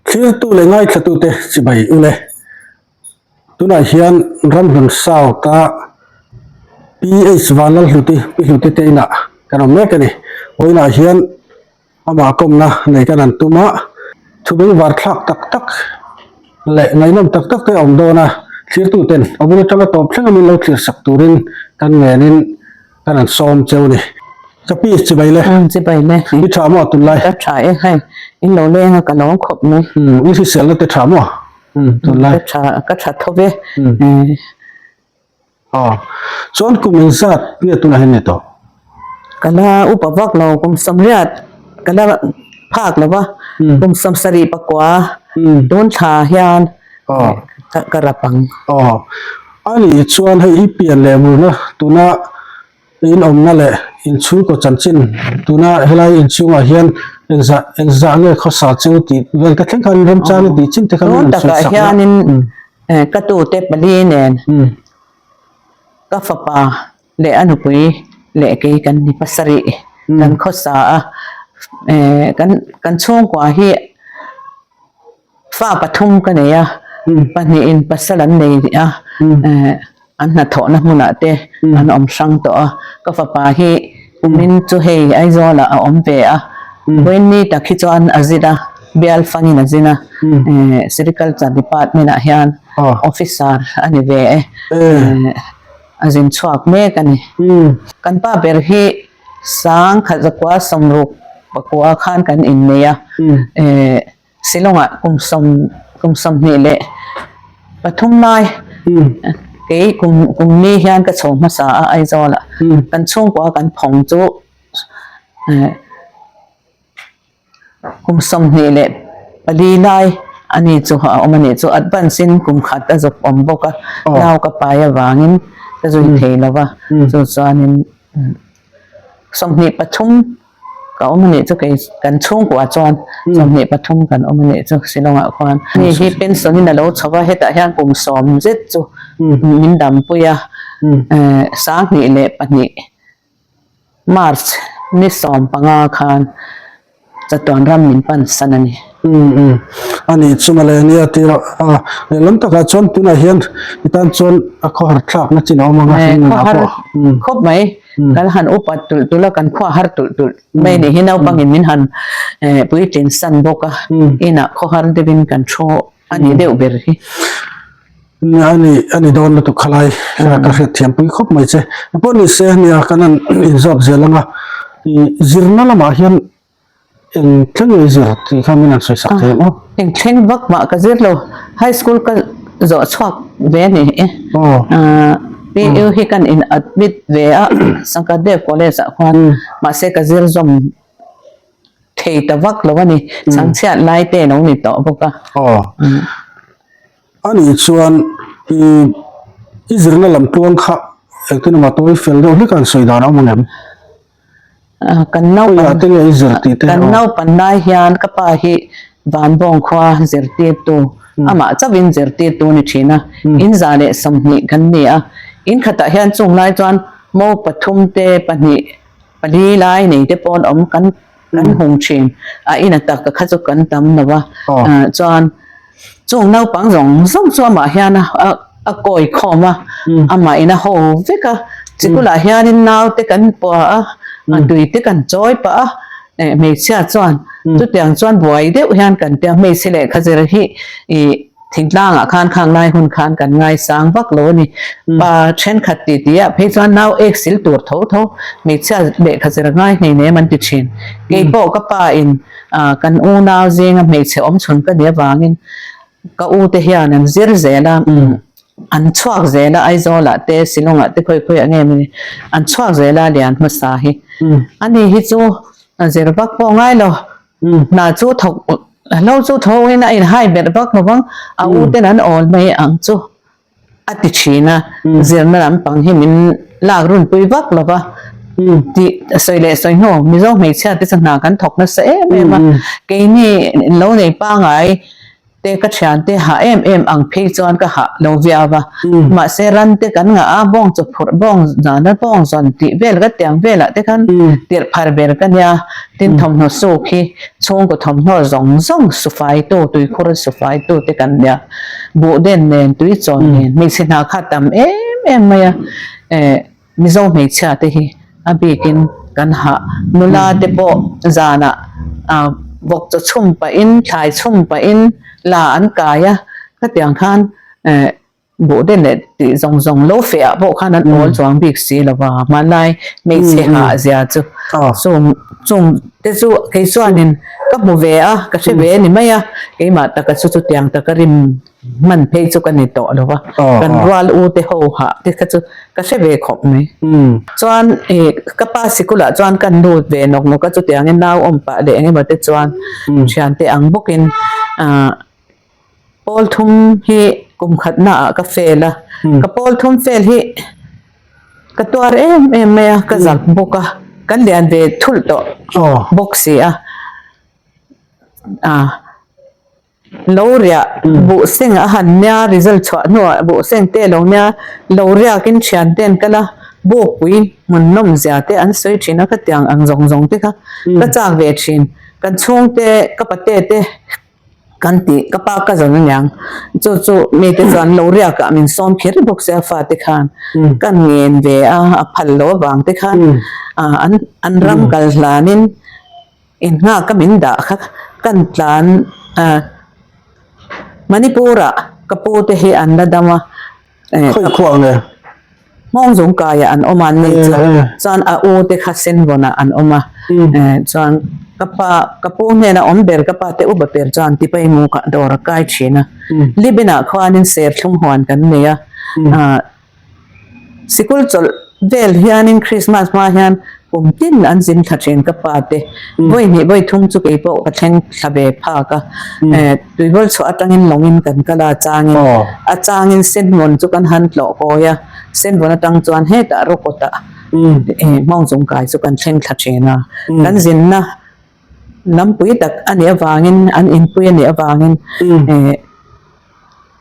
Thlirtu leh ngaithlatute chibai ule. Tunah hian Ramhlun South-a PH Vanlalhluti Pi Hluti te inah kan awm mek a ni. Vawiinah hian amah kawmna nei kan han tum a, thu bengvar thlak tak tak leh ngaihnawm tak tak te a awm dawn a, thlirtuten a bul atanga tawp thleng a min lo thlir sak turin kan ngenin kan han sawm cheu a ni. Ka pi chibai le. Umm chibai le. I tha maw tunlai? Ka tha e hei, in lo leng a ka lawm khawp mai. Umm i hriselna te tha maw? Umm tunlai. Ka tha ka tha tho ve. Umm. Aw chuan kum engzat nge tunah hian ni tawh? Ka la upa vak lo kum sawmriat ka la phak lo va kum sawmsarih pakua tun thla hian ka rap ang. Aw ani chuan hei i pian leh murna tuna in awmna leh inchhungkaw chanchin tuna helai inchhungah hian engzah engzah nge khawsa chu tih vel te thleng khan remchang tih chin te kha min Tun takah hianin Ka tute pali nen ka fapa leh a nupui leh kei kan ni pasarih kan khawsa a, kan chhungkua hi fa pathum ka nei a, pahnihin pasal an nei a, an hnathawhna hmunah te an awm hrang tawh a, ka fapa hi kumin chu hei Aizawlah a awm ve a, vawiin tak hi chuan a zin a. Bial fangin a zin a, Sericulture Department ah hian officer a ni ve e, a zin chhuak mek a ni. Kan pa ber hi Sangkhat zakua sawmruk pakua khan kan innei a, Shillong-ah kum sawm kum sawmhnih leh pathum lai kei kum kum ni hian ka chho hmasa a Aizawl-ah. Kan chhungkua kan phawng chu Kum 24 lai a ni chu a awm a nih chu advance in kum khat a zawp awm bawk a, nau ka pai avangin ka zui thei lo va, chu chuanin 23 ka awm a nih chu kei kan chhungkua chuan 23 kan awm a nih chu Shillong ah khuan. Hei hi pension in a lo chho va, hetah hian kum sawm zet chu min dampui a, 2002. March ni 15 khan chatuan ram min pan san a ni. Umm umm a nih chu mawle nia tih rawh a lehlam takah chuan tunah hian i tan chuan a khawhar thlakna chin a awm ang a hring nunah pawh. Khawp mai kan han upat tulh tulh a kan khuahar tulh tulh mai ni hi naupangin min han puitlin san bawk a inah khawhar deuhin kan thu a ni deuh ber hi. Nia a ni a ni dawn lutuk khalai ka hriat thiam pui khawp mai che. Pawh ni se nia kan han inzawt zel ang a, ih zirna lamah hian eng thleng nge i zir tih kha min han sawi sak thei ang aw. Eng thleng vak mah ka zir lo, high school ka zawh chhuak ve a ni e. PU hi kan in admit ve a Sankardev College ah khuan mahse ka zir zawm thei ta vak lo a ni, chhangchhiat lai te lo ni tawh bawk a. A nih chuan i i zirna lam tluang kha engtin emaw tawi fel deuh hlek a an sawi dan a awm ang em? Kan naupan Khawiah te nge i zir tih te kan naupan lai hian ka pa hi Vanbawng khua zirtirtu amah chauhin zirtirtu a ni thin a, in 120 kan ni a, in khatah hian chung lai chuan mo pathum te pahnih pali lai nei te pawh an awm kan kan hung thin a in a tak kha chu kan tam lo va chuan chung naupang zawng zawng chu amah hian a a kawi khawm a amah in a ho vek a chikulah hianin naute kan pua a a tui te kan chawi pah a eh hmeichhia chuan chutiang chuan buai deuh hian kan tia hmeichhe lehkha zir hi ih Thingtlangah khan khang lai hun khan kan ngaisang vak lo a ni. Pa thenkhat tih tih ah phei chuan nau ek sil tur tho tho hmeichhia lehkha zir ngai hleinem an ti thin. Kei pawh ka pa in kan unau zinga hmeichhe awm chhun ka nih avangin ka u te hian an zir zel a, an chhuak zel a Aizawl ah te Shillong ah te khawi khawi ah nge mawni an chhuak zel a lian hmasa hi. Ani hi chu zir vak pawh ngai lo. Hna chu thawk hlo chu thawngin a inhai berh vak lo vang, a u ten an awl mai ang chu a ti thin a, zirna lampang hi min lak runpui vak lo va tih sawi leh sawi hnu Mizo hmeichhia te chu hna kan thawk nasa em em a, keini lo nei pangai. te ka thian te hah em em ang phei chuan ka hah lo viau a, mahse ran te kan ngah a, bawng chaw phurh bawng zana bawng zawn tih vel ka tiang velah te khan tirh phar ber ka nia, tin thawmhnaw suk hi chhungkaw thawmhnaw zawng zawng sufaitu tuikhur sufaitu te kan nia, buhden nen tuichawn nen hmeichhe hna kha tam em em mai a, eh. Mizo hmeichhia te hi a bikin kan hah. Nula te pawh zanah vawk chaw chhum pahin, thlai chhum pahin la an kai a, khatiang khan buhden leh tih zawng zawng lo feh ah pawh khan an awl chuang bik si lo va, hmanlai hmeichhe hah zia chu chung chung te chu kei chuanin ka hmu ve a, ka hre ve a ni mai a, keimah taka chu chutiang taka rim Hman phei chu ka ni tawh lo va, kan rual u te ho hah te kha chu ka hre ve khawp mai. Chuan ih ka pa sikulah chuan ka lut ve nawk nawk a, chutiangin nau awm pah leh eng emaw te chuan thiante ang bawkin ah pawl thum hi kum khatna ah ka fail a, ka pawl thum fail hi ka tuar em em mai a, ka zak bawk a, kan lian ve thulh tawh bawk si a ah. Lo riah buh seng a han nia result chhuah hnuah buh seng te lo nia lo riakin thian te an kal a bukpui hmun nawm zia te an sawi thin a khatiang ang zawng zawng te kha ka chak ve thin kan chhungte ka pate te kan tih ka pa ka zawn aniang chu chu mite chuan lo riakah min sawm kher bawk sia fate khan kan ngen ve a a phal lo avang te khan an an ram kal hlanin. Inngak a min dah kha kan tlan a, Manipur ah ka pu te hi an la dam a, Khawi khuah nge? Hmawng zung kaiah an awm a an ni chu, chuan a u te kha Senvawn ah an awm a, chuan ka pa ka pu hnena awm ber ka pa te upa ber chuan Tipaimuk ah dawr a kai thin a, Libin ah khuanin serthlum huan kan nei a, Sikul chawlh vel hianin Krismas hma hian kum tin an zin thla thin ka pa te. Vawi hnih vawi thum chu kei pawh ka thleng thla ve phak a. Tuivawl chhuah atangin lawngin kan kal a, a changin a changin Senvawn chu kan han tlawh kawi a, Senvawn atang chuan hetah Rawkawtah Hmawng chung kai chu kan thleng thla thin a. Kan zinna lampui tak a nih avangin an inpui a nih avangin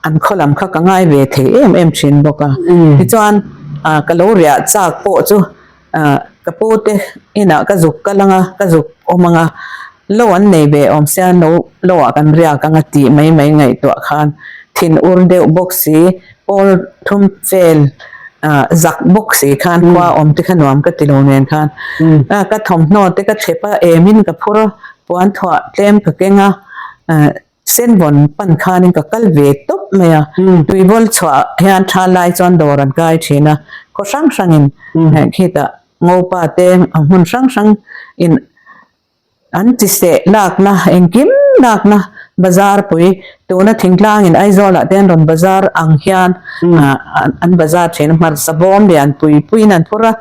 An khaw lam kha ka ngai ve thei em em thin bawk a. Tichuan ka lo riah chak pawh chu ka pu te inah ka zuk kal ang a, ka zuk awm ang a, lo an nei ve awm sia lo lo ah kan riak ang a tih mai mai ngaihtuah khan thin ur deuh bawk si, pawl thum vel zak bawk si khan khua awm te kha nuam ka ti lo nen khan ka thawmhnaw te ka thlep a, emin ka phur a, puan thuah tlem ka keng a. Senvawn pan khanin ka kal ve tawp mai a, tuivawl chhuah hian tha lai chuan dawr an kai thin a, khaw hrang hrangin khitah ngopa te hmun hrang hrang in an chiseh lakna engkim lakna bazar pui tuna thingtlangin Aizawlah te an rawn bazar ang hian an bazar thin a, hmarcha bawm lian pui puiin an phur a,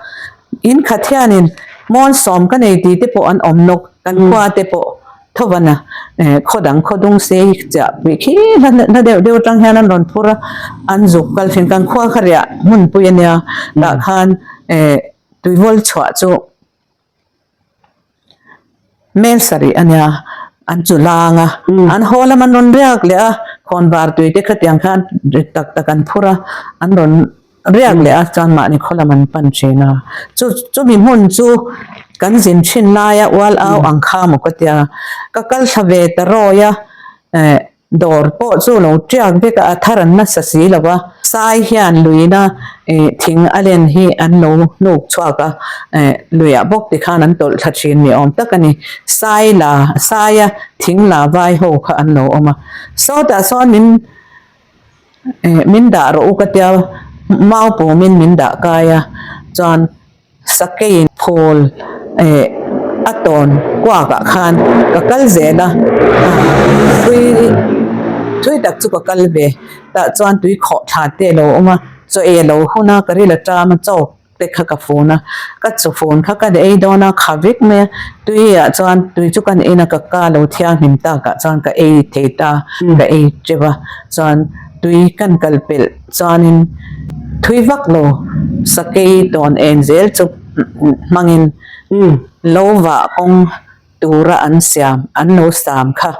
in khat hianin hmawn sawm ka nei tih te pawh an awm nawk kan khua te pawh. Thovana khaw dang khaw dung sei chiah pui khi hla deuh deuh atang hian an rawn phur a, an zuk kal thin. Kan khua kha riah hmunpui a nia, tah khan tuivawl chhuah chu mel sarih a nia, an chu lang a, an haw lam an rawn riak leh a, khawnvar tui te khatiang khan rit tak tak an phur a, an rawn. Riak leh a chuan mahni khaw lam an pan thin a, chu chumi hmun chu kan zin thin laia ual au ang kha maw ka tia, ka kal thla ve ta rawi a, eh dawr pawh chu lo tiak vek a, a thar an nasa si lo va, sai hian luina eh thing a len hi an lo hnuk chhuak a, eh luiah bawk tikhan an tawlh thla thin ni awm tak a ni, sai la saia thing la vai ho kha an lo awm a, sawtah sawn min. Eh min dah rawh u ka tia mau pawmin min dah kai a chuan sakeiin phul eh a tawn kuak ah khan ka kal zel a tui tui tak chu ka kal ve tah chuan tui khawh thla te a lo awm a chaw ei a lo hun a ka ril a ṭam a chaw te kha ka fun a, ka chaw fun kha ka ei dawn a, kha vek mai a, tui ah chuan tui chu kan in a ka ka lo thianghlim tak ah chuan ka ei thei ta, ka ei teuh a, chuan tui kan kal pelh chuanin thui vak lo sakei tawn en zel chu hmangin lo vah kawng tura an siam an lo sam kha.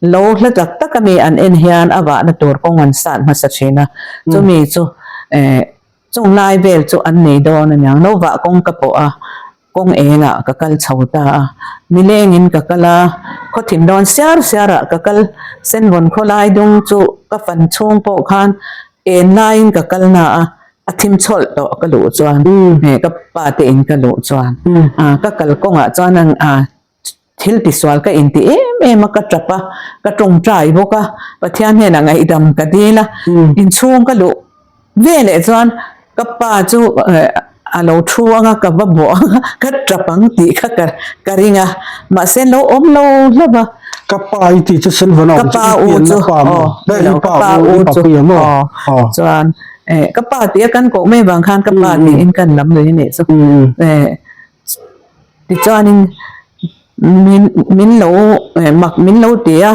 Lo hla tak tak a mi an en hian a vahna tur kawng an sat hmasa thin a, chumi chu eh chung lai vel chu an nei dawn a niang. Lo vah kawng ka pawh a, kawng engah ka kal chho ta a, nilengin ka kal a, khaw thim dawn siar siar ah ka kal, Senvawn khawlai dung chu ka fan chhung pawh khan en laiin ka kal na a, a thim chhawlh tawh ka luh chuan eh ka pa te in ka luh chuan ka kal kawngah chuan a Thil tisual ka inti em em a, ka tap a, ka tawngtai bawk a, Pathian hnenah ngaihdam ka dil a, inchhung ka luh ve leh chuan ka pa chu a lo thu ang a, ka va bawh ang a, ka tap ang tih kha ka ring a, mahse lo awm lo hlauh a. Ka pa i tih chu Silvana awm chu i pianna pa maw? Ka pa u chu, aw, chuan ka pa tih a kan koh mai vang khan ka pa tiin kan lam lui a nih chu. Tichuanin min min lo mak min lo ti a,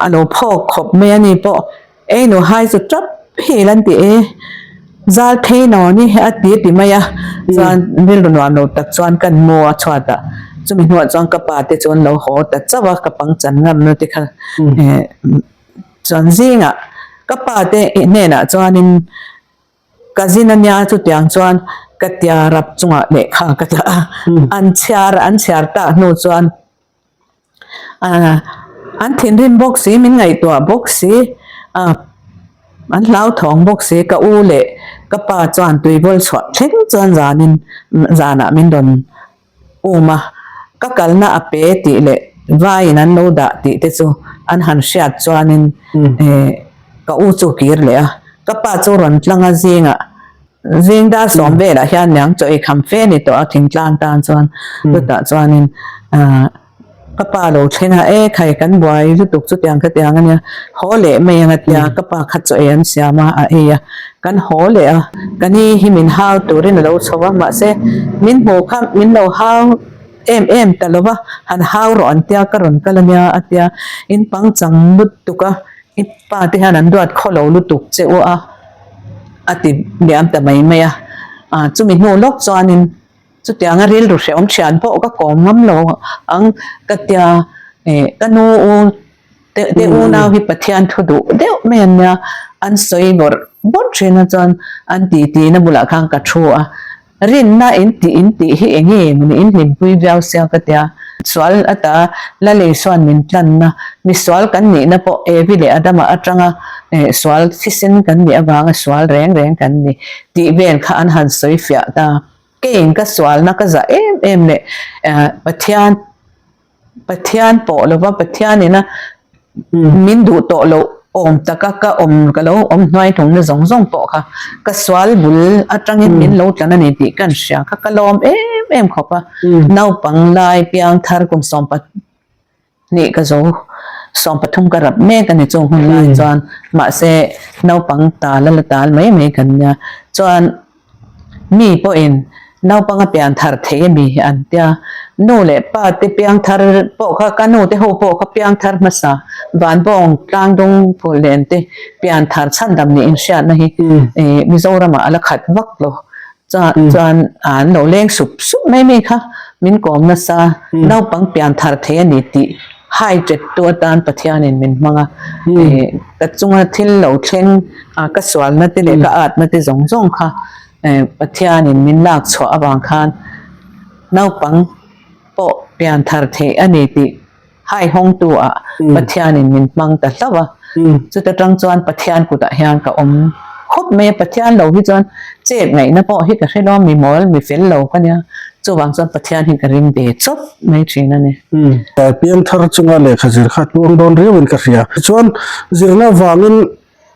a lo phawk khawp mai a ni pawh. Ei nu hai chu tap hil an ti e, zal phei nawn hi a ti ti mai a, chuan rilru nuam lo tak chuan kan mu a chhuat ah. Chumi hnuah chuan ka pa te chu an lo haw ta chauh a, ka pangchan ngam na te kha chuan zingah ka pa te hnenah chuanin Ka zin a nia chutiang chuan ka tia rap chungah lehkha ka tla a, an chhiar an chhiar tak hnu chuan an thinrim bawk si min ngaihtuah bawk si an hlauthawng bawk si ka u leh ka pa chuan tuivawl chhuah thleng chuan zanin zanah min rawn Um a, ka kalna a pe tih leh vaiin an lo dah tih te chu an han hriat chuanin ka u chu kir leh a, ka pa chu rawn tlang a zingah zing dar sawm velah hian niang chaw ei kham fe ni tawh a thingtlang tan chuan chutah chuanin ka pa lo thleng a, e khai kan buai lutuk chutiang khatiang a nia, haw leh mai ang a tia ka pa kha chaw ei an siam a, a ei a. Kan haw leh a, ka ni hi min hau turin a lo chho a, mahse min hmuh kha min lo hau em em ta lo va, han hau rawh an tia ka rawn kal a nia a tia, in pangchang lutuk a, i pa te hian an duat khaw lo lutuk che u a, a ti liam ta mai mai a, chumi hnu lawk chuanin chutianga rilru hrehawm thian pawh ka kawm ngam lo ang ka tia, ka nu u Te te unau hi Pathian thu duh deuh mai an nia, an sawi bawrh bawrh thin a chuan an tih tihna bulah khan ka thu a, rinna in tih in tih hi eng nge mawni in hlimpui viau sia ka tia, sual ata Lalei suan min tlanna, misual kan nihna pawh Evi leh Adama atanga sual thisen kan nih avanga sual reng reng kan ni tih vel kha an han sawi fiah ta, keiin ka sualna ka zah em em leh Pathian Pathian pawh lova Pathian ina min duh tawh loh awm taka ka awm ka lo awm hnuai hlungna zawng zawng pawh kha ka sual bul atangin min lo tlan a ni tih kan hria kha ka lawm em em khawp a naupang lai piang thar kum 12 ka zo 13 ka rap mek a ni chung hun lai chuan mahse naupang tal a la tal mai mai kan nia chuan Mi pawhin naupang a pian thar thei a mi an tia. Nu leh pa te piang thar pawh kha ka nu te ho pawh kha piang thar hmasa Vanbawng Tlangdung Phullen te pian thar chhandam niin hriatna hi Mizoramah a la khat vak lo. Chuan an lo leng sup sup mai mai kha min kawm nasa naupang pian thar thei a ni tih hai tet tu atan Pathianin min hmang a, ka chunga thil lo thleng a ka sualna te leh ka atna te zawng zawng kha Pathianin min lak chhuah avang khan naupang pawh pian thar theih a ni tih hai hawngtu ah Pathianin min hmang ta hlauh a, chuta tang chuan Pathian kutah hian ka awm khawp mai a, Pathian lo hi chuan chet ngaihna pawh hi ka hre lo a, mi mawl mi fel lo ka nia, chuvang chuan Pathian hi ka ring ve chawp mai thin a ni. Piangthar chunga lehkha zir kha tluang dawn riauin ka hria. Tichuan zirna vangin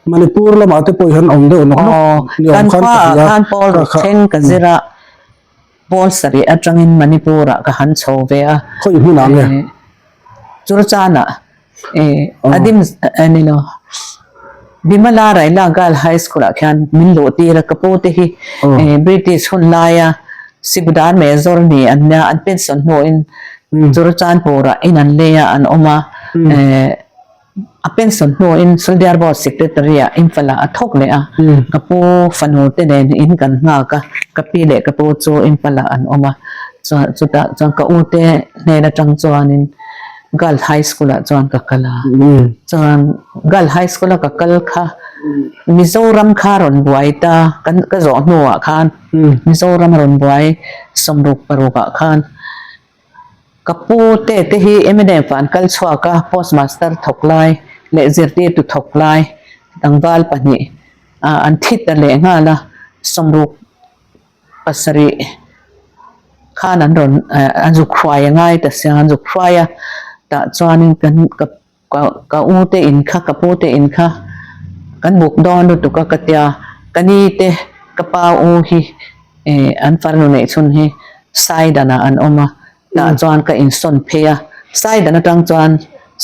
Manipur lamah te pawh hian awm deuh nawk nawk ni awm khan ka hria. Kan khuaah khan Pawl Ruthleng ka zir a, Pawl sarih atangin Manipurah ka han chho ve a. Khawi hmunah nge? Churachanah Adim ni lo Bimala Raila Girl High School ah khian min luh tir a, ka pu te hi British hun laia Sibudar Major ni an nia, an pension hnuin Churachandpur ah in an lei a an awm a, a pension hnuin Soldier Board Secretary ah Imphal ah a thawk leh a, ka pu fanu te nen in kan nghak a, ka pi leh ka pu chu Imphal ah an awm a, chutah chuan ka u te hnen atang chuanin. Girl High School ah chuan ka kal a. Chuan Girl High School a ka kal kha Mizoram kha rawn buai ta kan ka zawh hnuah khan Mizoram a rawn buai 66 ah khan Ka pu te te hi mnf ah an kal chhuak a, Postmaster thawk lai leh zirtirtu thawk lai tlangval pahnih an thi ta leh nghal a, 67 khan an rawn an zuk hruai a ngai ta sia, an zuk hruai a tah chuanin kan ka Ka ka u te in kha ka pu te in kha kan buk dawn lutuk a ka tia ka ni te ka pa u hi eh an farnu neih chhun hi Saidan ah an awm a tah chuan ka insawn phei a Saidan atang chuan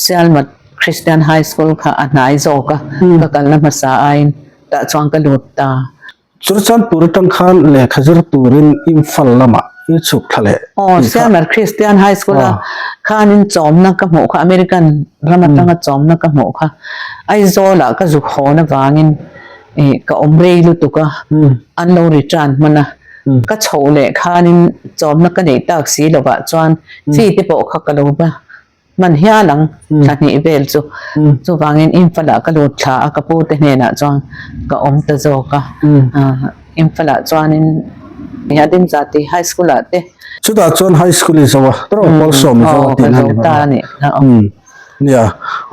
Sialmat Christian High School kha a hnai zawk a ka kalna hmasa aiin tah chuan ka lut ta. Churachandpur atang khan lehkha zir turin Imphal lamah i chhuk thla leh Aw, tih kha. Siamar Christian High School a khanin chawmna ka hmuh kha, American ram atanga chawmna ka hmuh kha Aizawl ah ka zuk hawn avangin ih ka awm rei lutuk a, an lo return hman a, ka chhoh leh khanin chawmna ka neih tak si lovah chuan fee te pawh kha ka lo va Hman hial ang thla hnih vel chu. Chuvangin Imphal-ah ka lut thla a, ka pu te hnenah chuan ka awm ta zawk a. Imphal-ah chuanin Adimzati High School-ah te. Chutah chuan High School i zo a, tawrh pawl sawm i zo a tihna ni ta a ni. Nia,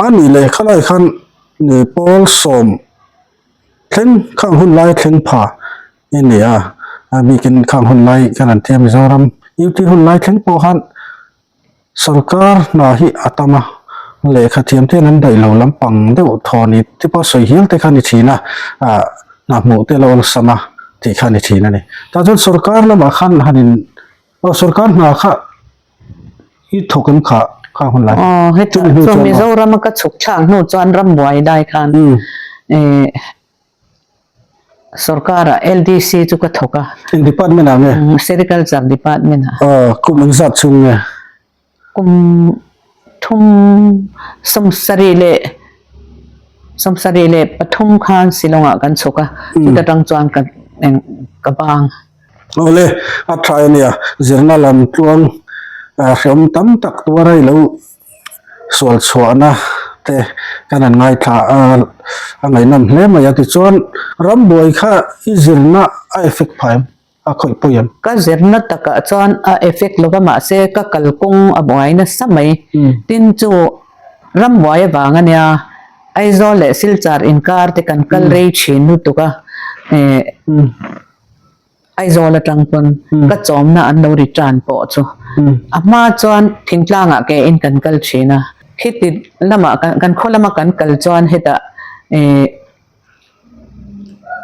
a nih leh khalai khan pawl sawm thleng khang hun lai thleng pha i ni a, a bikin khang hun lai kan han tia Mizoram UT hun lai thleng pawh khan Sorkar hna hi a tam a, lehkha thiam te hian an daih lo lampang deuh thaw ni te pawh sawi hial te kha ni thin a, ah hna hmuh te lo awlsam a tih kha ni thin a ni. Tah chuan sorkar lamah khan han in aw sorkar hna kha i thawk em kha kha hun lai Aw heta chumi hnu chu chuan aw. Mizoram a ka chhuk thlak hnu chuan rambuai lai khan eh Sorkar-ah LDC chu ka thawk a. Eng department ah nge? Sericulture department ah. Aw, kum engzat chhung nge? Kum thum 73 khan Shillong-ah kan chhuk a, chuta tang chuan ka eng ka bang. Awle, a tha e nia, zirna lam tluang hreawm tam tak tuar a i lo sual chhuahna te kan han ngaithla a, a ngaihnawm hle mai a tichuan rambuai kha i zirna a effect phah em a khawih pawi em? Ka zirna takah chuan a effect lova mahse ka kalkawng a buai nasa mai tin chu rambuai avang ania Aizawl leh Silchar inkar te kan kal rei thin lutuk a eh Aizawl atang pawn ka chawmna an lo return pawh chu a hma chuan thingtlangah ke in kan kal thin a, khiti lamah kan khaw lama kan kal chuan hetah ih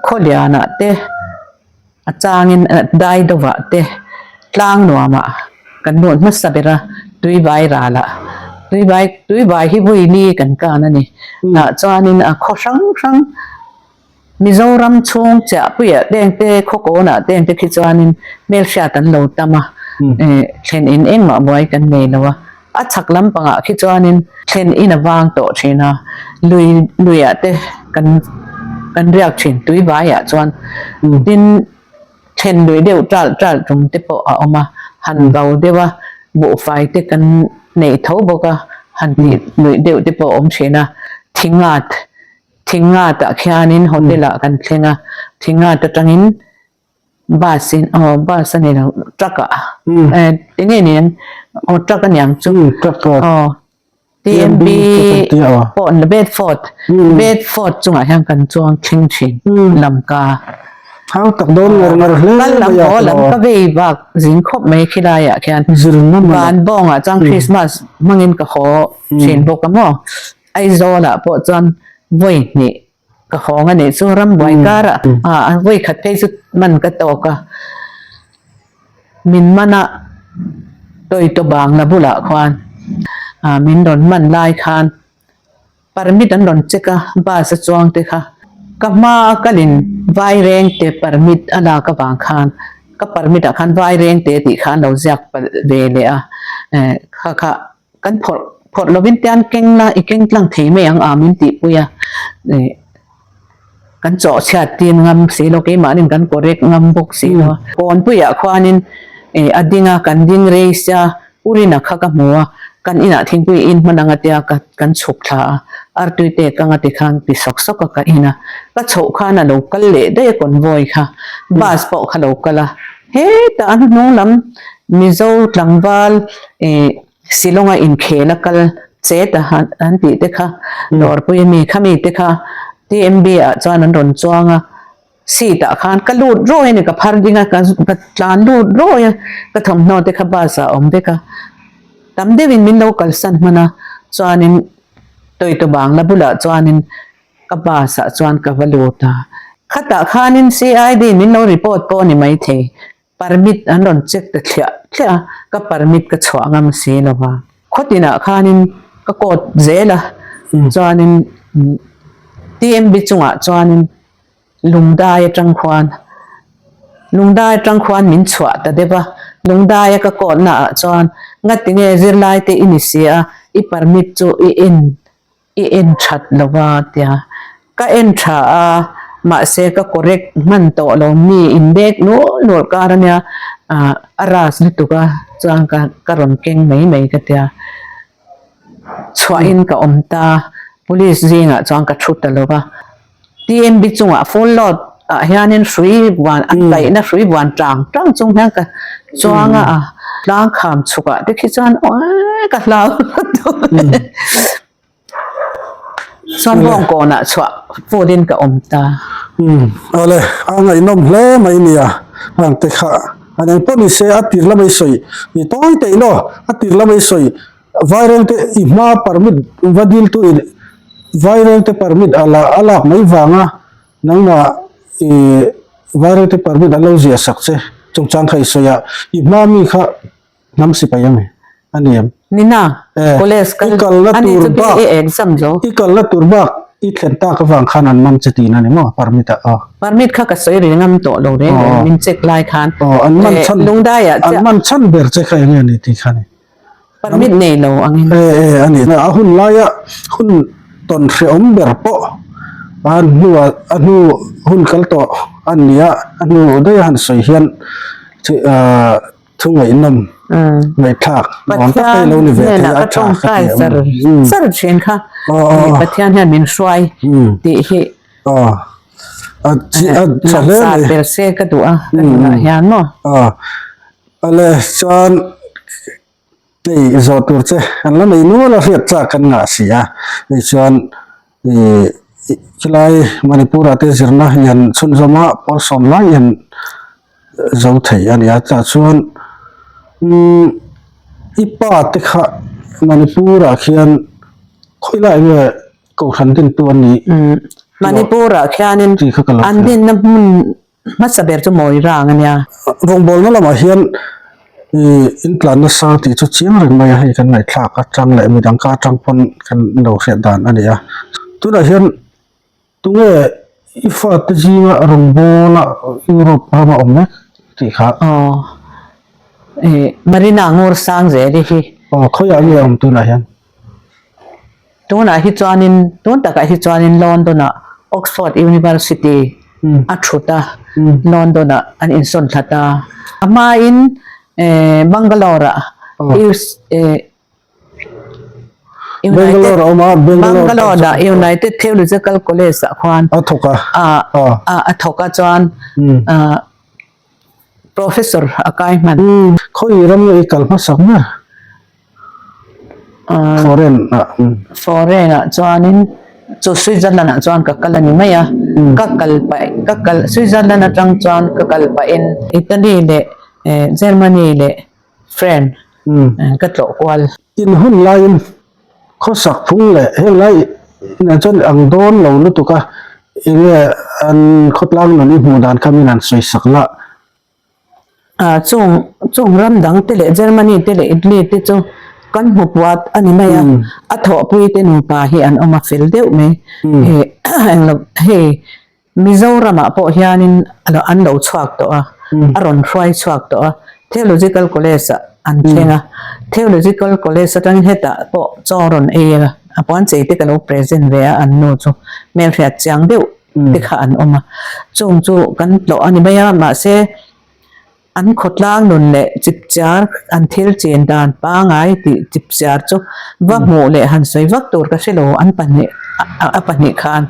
khaw lianah te a changin dai dawhah te tlang nuamah kan lut hmasa ber a tuivai ralah tuivai tuivai hi vawi kan kan a ni tah chuanin a khaw hrang hrang. Mizoram chhung chiahpuiah tengte khawkawnah tengte khi chuanin hmelhriat an lo tam a, thlen in engmah buai kan nei lo a, a chhak lampangah khi chuanin thlen in a vang tawh thin a, lui luiah te kan kan riak thin tuivaiah chuan tin thlen lui deuh ṭalh ṭalh tum te pawh a awm a, han vau deuh a, buhfai te kan neih tho bawk a, han tih luih deuh te pawh a awm thin a, thingat Thingngat ah khianin hotel ah kan thleng a, Thingngat atangin bus in aw bus a ni lo truck ah eh enge ni ang aw truck a niang chu aw TMB pawh Bedford Bedford chungah hian kan chuang thleng thin Lamka Hau tak dawn ngar ngar hle kal lam haw lam ka vei bak zing khawp mai khilai ah khian van bawngah chuan Christmas hmangin ka haw thin bawk a maw. Aizawlah pawh chuan vawi hnih ka hawng a nih chu rambuai karah ah vawi khat phei chu man ka tawk a, min man a Tawitaw bangla bulah khuan ah min rawn man lai khan permit an rawn check a bus a chuang te kha ka hma a kalin vairengte permit a lak avang khan ka permit ah khan vairengte tih kha an lo ziak palh ve leh a eh kha kha. Kan phawrh phawrh lovin tian keng la i keng tlang thei mai ang a min tihpui a, ih kan chawh chhiat tir ngam si lo keimahnin kan correct ngam bawk si lo a. Kawnpuiah khuanin ih a ding a kan ding rei sia Urina kha ka hmu a. Kan inah thingpui in hman anga tia ka kan chhuk thla a, artui te ka nga tikhan ti sawk sawk a ka in a, ka chhoh khan a lo kal leh daih a convoy kha, bus pawh kha lo kal a, hetah a hnuhnung lam Mizo tlangval ih Shillong a inkhel a kal chet a an tih te kha dawrpui ami khami te kha TMB ah chuan an rawn chuang a. Seat ah khan ka lut rawi a ni, ka phar ding a, ka tlan lut rawi a, ka thawmhnaw te kha bus ah a awm vek a, tam deuhin min lo kalsan hman a, chuanin Toyota bangla bulah chuanin ka bus ah chuan ka va lut a, khatah khanin CID min lo report pawh a ni maithei, Permit an rawn check ta thliah thliah a, ka permit ka chhuah ngam si lo va. Khawtinah khanin ka coat zel a, chuanin TMB chungah chuanin Lungdai atang khuan Lungdai atang khuan min chhuah ta deuh a, Lungdaia ka coat naah chuan ngatinge zirlai te i ni si a, i permit chu i en I en that lo a tia. Ka en tha a, mahse ka correct hman tawh lo mi in dek nul nul kar ania, ah a ras lutuk a chuan ka ka rawn keng mai mai ka tia. Chhuahin ka awm ta, police zingah chuan ka thu ta lo va. TMB chungah full load ah hianin hrui buan an kaihna hrui buan tang tang chung hian ka chuang a tlang kham chhuk ah te khi chuan awi ka hlau chuan bawng kawn ah chhuah phut in ka awm ta. Umm awle a ngaihnawm hle mai nia hang te kha an eng pawh ni se a tir lamei sawi ni tawi teih law a tir lamei sawi Vairel te i hma permit va dil tu in vairel te permit a la a lak mai vanga nangmah i vairel te permit an lo ziah sak che chungchang kha i sawi a i hma mi kha hnam sipai a mi a ni em? Nina, college kal i kalna ani tur chu bak BA exam zo. I kalna tur bak i thlen tak avang khan an man che tihna a ni maw permit ah aw. Permit kha ka sawi ri ngam tawh lo reng reng min check lai khan. Aw an man chhan Lungdai ah an man chhan ber che kha enge a ni tih kha a ni. Permit nei lo angin. E e a ni. A hun laia hun tawn hrehawm ber pawh a hnua a hnu hun kal tawh a ni a, a hnu daih a han sawi hian thu ngaihnawm ngaihthlak nuam tak te lo ni ve thei a tha ka ti a. Char thin kha Pathian hian min hruai tih hi a tha hle mai. Ber se ka duh a ka nunah hian maw. Ale chuan hei zawh tur che an la nei nual a hriat chak kan ngah si a, hei chuan ih khilai Manipur ah te zirna hian chhunzawm a pawl sawm lai hian zo thei a ni a, chah chuan umm i pa te kha Manipur ah khian khawilai nge kohhran dintu an nih? Manipur ah khianin an dinna hmun Hmasa ber chu mawi rang a nia. Rawngbawlna lamah hian ih in tlan nasa tih chu chiang reng mai a, hei kan ngaihthlak atang leh midang ka atang pawn kan lo hriat dan a ni a. Tunah hian tunge i fate zinga rawngbawla Europe rama awm mek tih kha. Aw ih Marina Ngur Sangzeli hi. Aw khawiah nge a awm tunah hian? Tunah hi chuanin, tun takah hi chuanin London-ah Oxford University a thut a, London-ah an insawn thlat a. A hmain Bangalore-ah Bangalore-ah United Theological College-ah khuan a thawk a, a thawk a chuan Professor a kai hman. Khawi ram nge i kal hmasak ber? Foreign ah. Foreign ah chuanin chu Switzerland ah chuan ka kal a ni mai a, ka kal pah ka kal Switzerland atang chuan ka kal pahin Italy leh Germany leh France ka tlawh kual. In hun laiin khawsak phung leh heng lai inah chuan ang dawn lo lutuk a, enge an khawtlang nun i hmuh dan kha min han sawi sak lah. Ah chung chung ram dang te leh Germany te leh Italy te chu kan hmu puat a ni mai a, a thawhpui te nupa hi an awm a fel deuh mai. Englo hei Mizoramah pawh hianin an lo chhuak tawh a, a rawn hruai chhuak tawh a, Theological College ah an thleng a, Theological College atangin hetah pawh chaw rawn ei a, a puanchei te ka lo present ve a an nu chu hmelhriat chiang deuh te kha an awm a, chung chu kan tlawh a ni mai a, mahse. An khawtlang nun leh chipchiar an thil chin dan pangai tih chipchiar chu va hmuh leh han sawi vak tur ka hre lo an pahnih a pahnih khan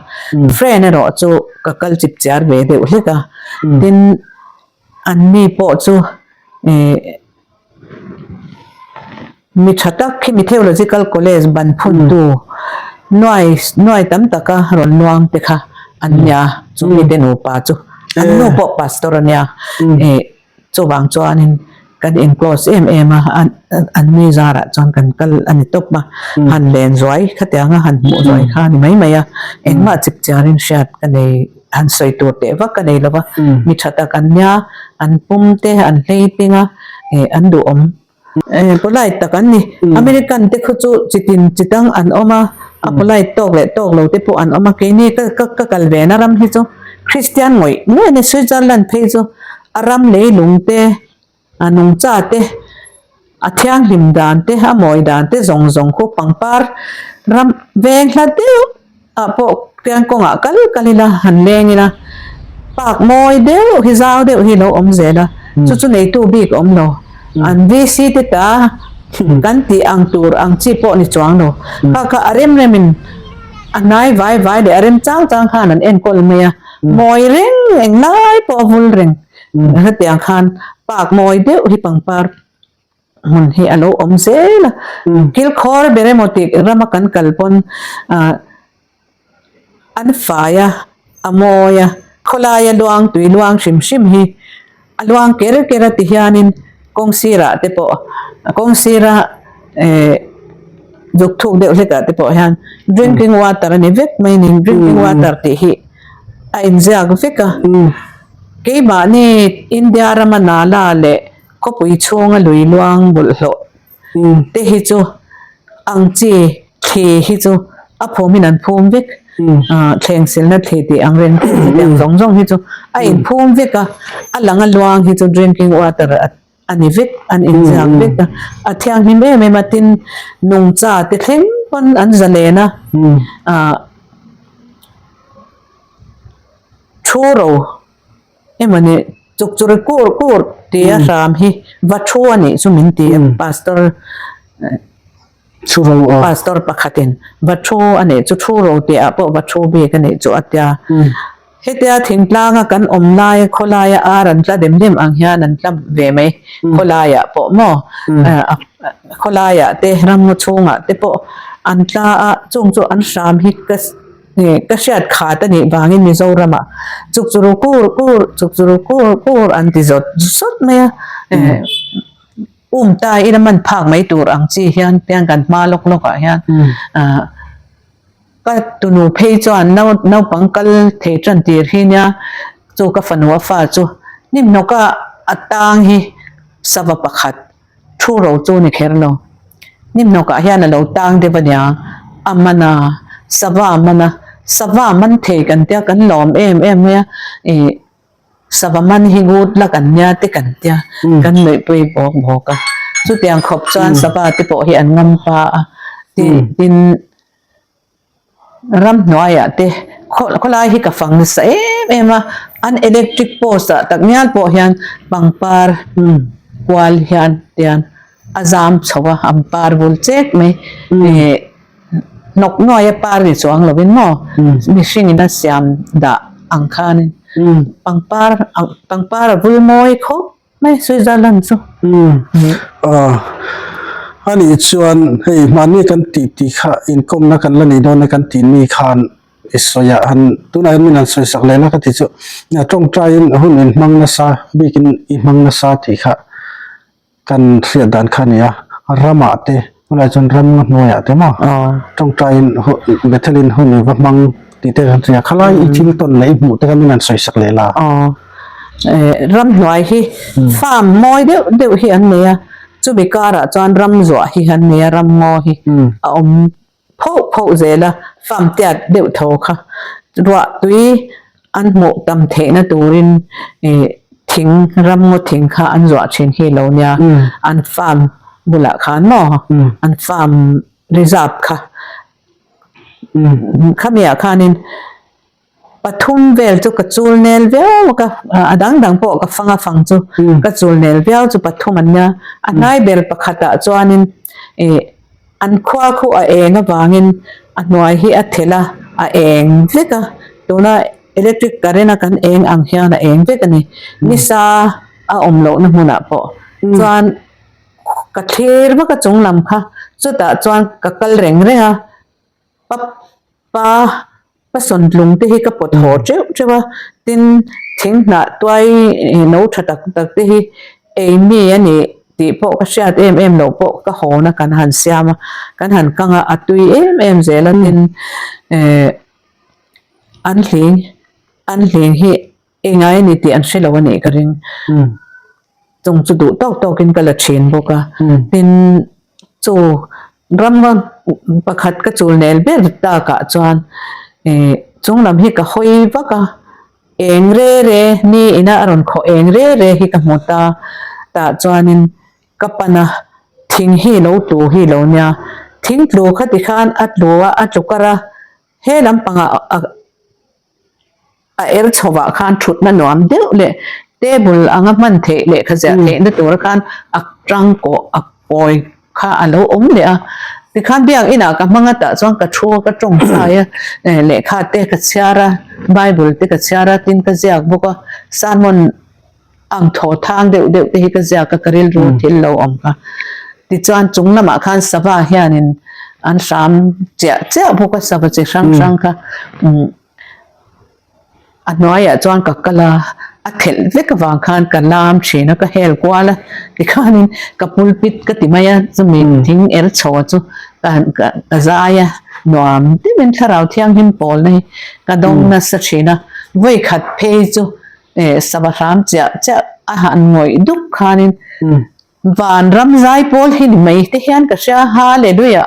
friend erawh chu ka kal chipchiar ve deuh hlek a tin an mi pawh chu ih Mi tha tak khi mi Theological College ban phuntu nuai nuai tam taka rawn luang te kha an nia, chu mite nupa chu an nu pawh pastor a nia, ih chuvang chuanin kan in close em em a, an mi zarah chuan kan kal a ni tawp a, han len zuai khatianga han hmuh zuai kha a ni mai mai a, engmah chip chiarin hriat ka nei han sawi tur teh vak ka nei lo va, mi tha tak an nia, an pum te an hlei ping a, ih an duhawm. Polite tak an ni. American te khu chu chitin chitang an awm a, a polite tawk leh tawk lo te pawh an awm a. Keini ka ka ka kal ve na ram hi chu Christian ngawih ngawih a ni. Switzerland phei chu a ram leilung te, a nungcha te, a thianghlim dan te, a mawi dan te zawng zawng khu pangpar ram veng hla deuh ah pawh piang kawngah kal kal ila han leng ila park mawi deuh hi zau deuh hi lo awm zel a chu chu neitu bik awm lo an VC te ta kan tih ang tur ang chi pawh ni chuang lo kha kha a rem rem in a hnai vai vai leh a rem chang chang khan an enkawl mai a mawi reng englai pawh a vul reng hetiang khan park mawi deuh hi pangpar hmun hi a lo awm zel a thil khawr ber emaw tih rama kan kal pawn ah an fai a a mawi a khawlaia luang tui luang hrim hrim hi a luang ker ker a ti hianin kawng sirah te pawh kawng sira eh zuk thuk deuh hlek ah te pawh hian drinking water a ni vek mai a ni drinking water tih hi a inziak vek a keimahni India rama nala leh. Khawpui chhunga lui luang bawlhhlawh te hi chu ang chi thli hi chu a phum in an phum vek thleng silna thli tih ang reng hetiang zawng zawng hi chu a in phum vek a a lang a luang hi chu drinking water a ni vek an inziak vek a a thianghlim em em a tin nungcha te thleng pawn an zalen a ah thu ro. Emawni chuk chu ri kur kur tia hram hi va thu a nih chu min ti a pastor pastor pakhatin va thu a nih chu thu ro tih ah pawh va thu bik a nih chu a tia hetia thingtlanga kan awm laia khawlaia ar an tla dem dem ang hian an tla ve mai khawlaiah pawh maw khawlaiah te ramngaw chhungah te pawh an tla a chung chu an hram hi ka Ka hriat khat a nih vangin Mizoramah chuk chu ru kur kur, chuk chu ru kur kur an ti zawt zawt mai a. Um ta ila man phak mai tur ang chi hian piang kan hma lawk lawk ah hian ka tunu phei chuan naupang kal thei tan tir hi nia chu ka fanu a fa chu hnim hnawka a tang hi sava pakhat Thu ro chu ni kher lo. Hnim hnawkah hian a lo tang deuh a nia, a man a, sava a man a, sava man thei kan tia kan lawm em em mai a, ih sava man hi good luck an nia te kan tia, kan nuihpui bawk bawk a. Chutiang khawp chuan sava te pawh hi an ngam pa a, tin. Ramhnuaiah te khawlai hi ka fang nasa em em a, an electric post ah tak ngial pawh hian pangpar kual hian tian a zam chho a, an par vul chek mai ih hnawk nuaia par ni chuang lovin maw mihring in a siam dah ang khanin pangpar pangpar a vul mawi khawp. Mai Switzerland chu. Umm a nih chuan hei hmanni kan tih tih kha inkawmna kan la nei dawn e kan tih mi khan i sawi ah han tunah hian min han sawi sak leh la ka ti chu tawngtaiin hun in hmang nasa bikin i hmang nasa tih kha kan hriat dan kha a ni a ramah te Tunah chuan ram hnuaiah te maw tawngtaiin Bethelin hun i va hmang tih te kan hria. Khalai i thil tawn leh i hmuh te kha min han sawi sak leh la. Aw ram hnuai hi farm mawi deuh deuh hi an nei a, chumi karah chuan ram zuah hi an nei a, ram ngaw hi a awm phoh phoh zel a, farm tiat deuh tho kha ruah tui An hmuh tam theihna turin thing, ramngaw thing kha an zuah thin hi lo nia. An farm bulah khan maw? An farm reserve kha. Khamiah khanin. Pathum vel chu ka chul nel viau a, ka a dang dang pawh ka fang a fang chu ka chul nel viau chu pathum an nia. A hnai ber pakhatah chuanin ih an khua khu a eng avangin a hnuai hi a thelh a, a eng vek a. Tuna electric current a kan eng ang hian a eng vek a ni. Nisa a awm lohna hmunah pawh chuan ka thlir vak a chung lam kha chutah chuan ka kal reng reng a. Pa pa pa sawntlung te hi ka pawt haw teuh teuh a, tin thing hnah tuai no tha tak tak te hi ei mi a nih tih pawh ka hriat em em loh pawh ka hawn a kan han siam a, kan han kang a, a tui em em zel a tin eh an hling an hling hi Engai a ni tih an hre lo a nih ka ring. Chung chu duh tawk tawkin ka la thin bawk a. Tin, chu ramva pakhat ka chul nel ber takah chuan ih chung lam hi ka hawi vak a, eng re re ni ina a rawn khawh eng re re hi ka hmu ta. Tah chuanin ka pan a, thing hi lo tlu hi lo nia. Thing tlu kha tikhan a tlu a, a tlu kar a, he lampangah a. A er chhovah khan thutna nuam deuh leh table anga hman theih lehkha ziah theihna tura khan a tangkawh a kawi kha a lo awm leh a. Tikhan biak inah ka hmang a tah chuan ka thu a ka tawngtai a, lehkha te ka chhiar a, bible te ka chhiar a, tin ka ziak bawk a, sermon ang thaw thang deuh deuh te hi ka ziak a, ka rilru thil lo awm kha. Tichuan chung lamah khan sava hianin an hram chiah chiah bawk a, sava chi hrang hrang kha. A hnuaiah chuan ka kal a, a thelh vek avang khan ka lam thin a, ka hel kual a, tikhanin ka pulpit ka ti mai a, chumi thing er chho chu ka ka zai a, nuam deuhin thlarau thianghlim pawlna hi ka dawng nasa thin a, vawi khat phei chu eh sava hram chiah chiah a han ngawih dup khanin Van ram zai pawl hi ni mai te hian ka hria, Hallelujah,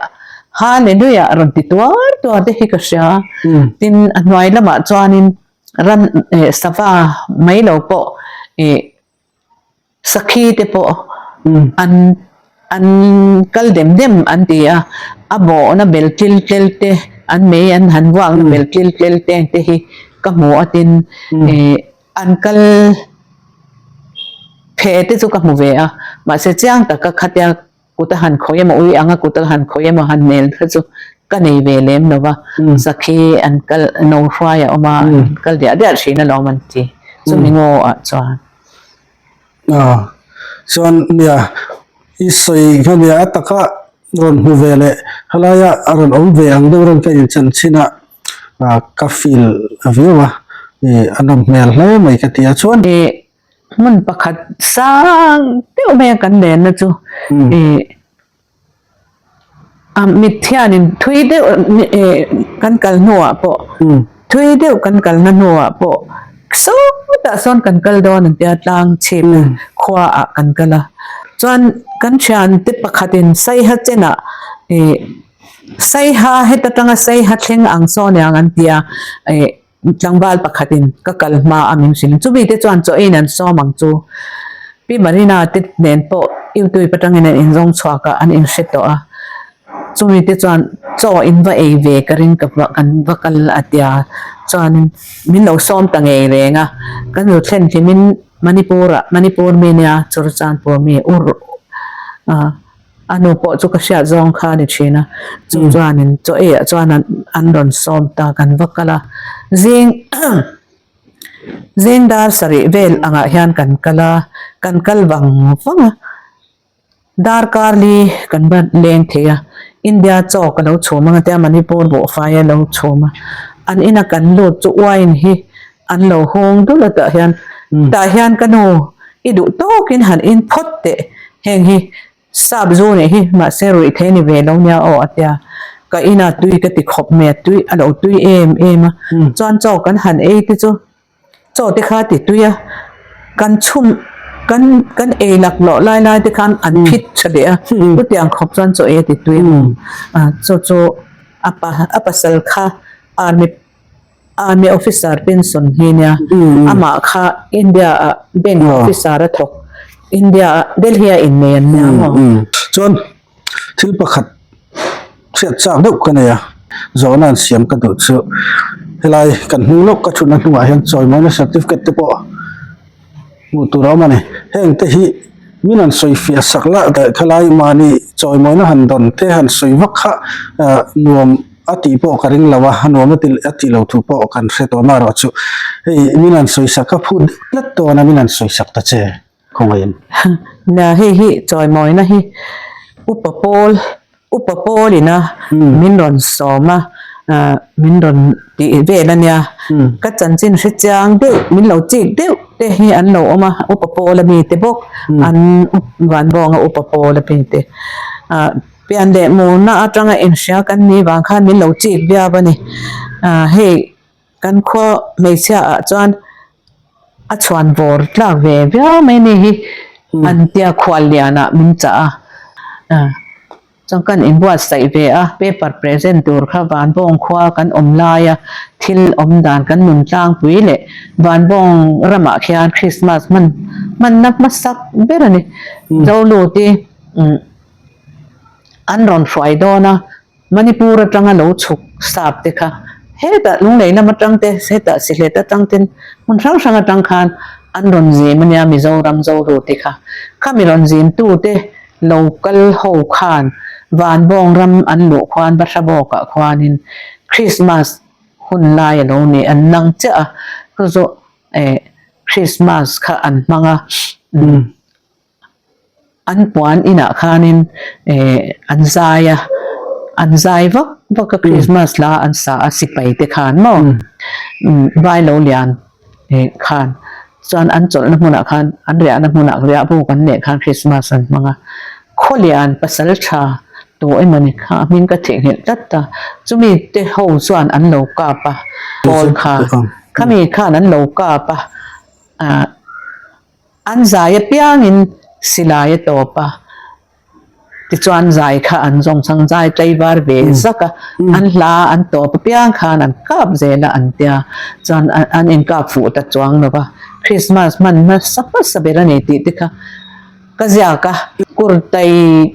Hallelujah rawn ti tuar tuar te hi ka hria. Tin, a hnuai lamah chuanin ran eh sava mai lo pawh ih sakhi te pawh an an kal dem dem an ti a, a bawhna bel tlil tlel te, an mei an han vuakna bel tlil tlel te te hi ka hmu a tin ih An kal phe te chu ka hmu ve a, mahse chiang taka khatia kut a han khawih emaw ui anga kut a han khawih emaw han hmel kha chu ka nei ve lem lo va, sakhi an kal no hruai a awm a, an kal diah diah thin alawm an ti chumi ngaw ah chuan. Aw chuan nia i sawi kha nia a taka rawn hmu ve leh helaia a rawn awm ve ang deuh rawn ka inchan chhin a. ah ka feel a viau a ih a nawm hmel hle mai ka ti a chuan. Ih hmun pakhat sang deuh mai a kan lenna chu ih a mit hianin thui deuh ih kan kal hnuah pawh thui deuh kan kalna hnuah pawh sawtah sawn kan kal dawn an tia tlang chhip khua ah kan kal a chuan kan thiante pakhatin saiha chenah ih. Saiha heta tanga Saiha thleng ang saw niang an ti a, ih tlangval pakhatin ka kal hma a min hrilh. Chumi te chuan chaw eiin an sawm ang chu. Pi Marina te nen pawh YouTube atangin an inzawng chhuak a, an inhre tawh a. Chumi te chuan chaw in va ei ve ka ring ka va kan va kal a tia chuanin min lo sawm ta ngei reng a. Kan lo thlen hlimin Manipur ah Manipur mi nia Churachandpur mi ur ah. A nu pawh chu ka hriat zawng kha a ni thin a, chu chuanin chaw eiah chuan an an rawn sawm ta kan va kal a, zing zing dar sarih vel angah hian kan kal a, kan kal vang vang a, darkar li kan va leng thei a, India chaw ka lo chhum ang a tia Manipur buhfai a lo chhum a, an ina kan lut chu wine hi an lo hung dul a tah hian tah hian ka nu i duh tawkin han in phawt teh heng hi sap zu nih hi mahse ruih thei ni ve lo nia aw a tia ka ina tui ka ti khawp mai a tui a lo tui em em a chuan chaw kan han ei te chu chaw te kha ti tui a kan chhum kan kan ei lak lawh lai lai te khan an phit tha leh a chutiang khawp chuan chaw ei a ti tui a chu chu a pa a pasal kha army Army officer pension hi nia amah kha India ah bank officer a thawk India ah Delhi ah innei an nia maw. Chuan thil pakhat hriat chak deuh ka nei a, zawhna an siam ka duh chu. Helai kan hnung lawk ka thutna hnungah hian chawimawina certificate te pawh hmuh tur a awm a ni. Heng te hi min han sawi fiah sak lah daih khalai mahni chawimawina han dawn te han sawi vak kha ah nuam a tih pawh ka ring lo a, a nuam a ti a tih loh thu pawh kan hre tawh marawh chu hei min han sawi sak a phut deuh tlat dawn a min han sawi sak ta che. Khawngaihin. Nia hei hi chawimawina hi upa pawl upa pawlina min rawn sawm a ah min rawn tih vel a nia ka chanchin hre chiang deuh min lo chik deuh te hi an lo awm a upa pawl ami te bawk an vanbawnga upa pawl ami te ah pian leh murna atanga inhria kan nih vang khan min lo chik viau a ni ah hei Kan khaw hmeichhia ah chuan a chhuan vawr tlak ve viau mai ni hi an tia khual lian ah min chah a chuan kan inbuatsaih ve a paper present tur kha Vanbawng khua kan awm lai a thil awm dan kan nun tlangpui leh Vanbawng ramah khian Christmas hman hmanna hmasak ber a ni Zoluti an rawn hruai dawn a. Manipur atanga lo chhuk sap te kha hetah Lunglei lam atang te, hetah Sihlet atang ten hmun hrang hrang atang khan an rawn zim ania Mizoram Zoru te kha. Khami rawn zim tu te lo kal ho khan Vanbawng ram an luh khuan Bahra-bawkah khuanin Christmas hun lai a lo ni an nang chiah a, chu chu eh Christmas kha an hmang a. An puan inah khanin eh an zai a, an zai vak vak a Christmas hla an sa a sipai te khan maw vai lo lian eh khan chuan an chawlhna hmunah khan an riahna hmunah riah buk an leh khan Christmas an hmang a, Khawlian pasal tha tu emawni kha a hming ka theihnghilh tlat ta chumi te ho chuan an lo kap a pawl kha khami khan an lo kap a ah. An zai apiangin silai a tawp a, tichuan zai kha an zawng chang zai tlaivar ve zak a, an hla an tawp apiang khan an kap zel a an tia, chuan an inkap fuh ta chuang lo va, Christmas hman hmasa hmasa ber a ni tih te kha ka ziak a, kurtai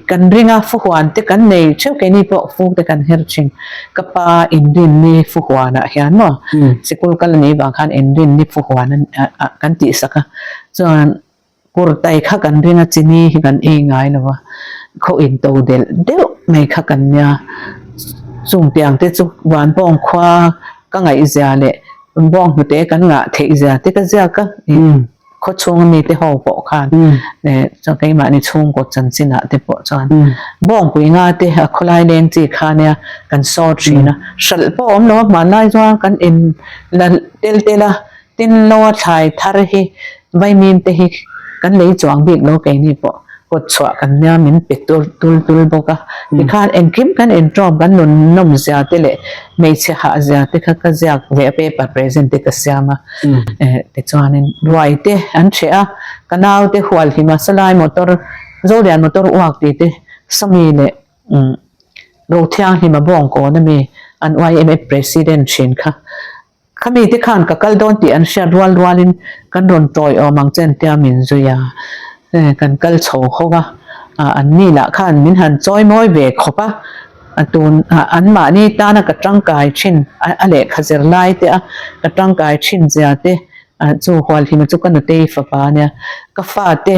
kan ring a, fuhuan te kan nei theuh keini pawh fuk te kan her thin, ka pa inrinni fuhuanah hian maw sikul kal a nih vang khan inrinni fuhuan a kan tihsak a. Chuan kurtai kha kan ring a chini hi kan ei ngai lo a, khaw in to delh deuh mai kha kan nia. Chung tiang te chu Vanbawng khua ka ngaihzia leh bawng hnute kan ngah theih zia te ka ziak a, khaw chhung ami te ho pawh khan chuan keimahni chhungkaw chanchin ah te pawh chuan bawngpui nga te a khawlai leng chi kha nia kan sawr thin a, hralh pawh a awm lo a hmanlai chuan kan in la tel tel a. Tin lo a thlai thar hi vaimim te hi kan lei chuang bik lo keini pawh kawt chhuah kan nia min pe tul tul tul bawk a tikhan engkim kan intawm kan nun nawm zia te leh hmeichhe hah zia te kha ka ziak ve a paper present te ka siam a eh tichuanin ruai te an hreh a ka nau te hualhim a salai motor Zolian motor uak tih te Sawmi leh umm Rothianghlim a bawngkawn ami an YMA president thin kha Khami te khan ka kal dawn tih an hriat rual rualin kan rawn tawiawm ang che an tia min zui a, kan kal chho ho a, an ni lah khan min han chawi mawi ve khawp a, a tun anmahni tana ka tangkai thin a lehkha zir lai te a ka tangkai thin zia te chu Hualhima chu ka nutei fapa ania, ka fate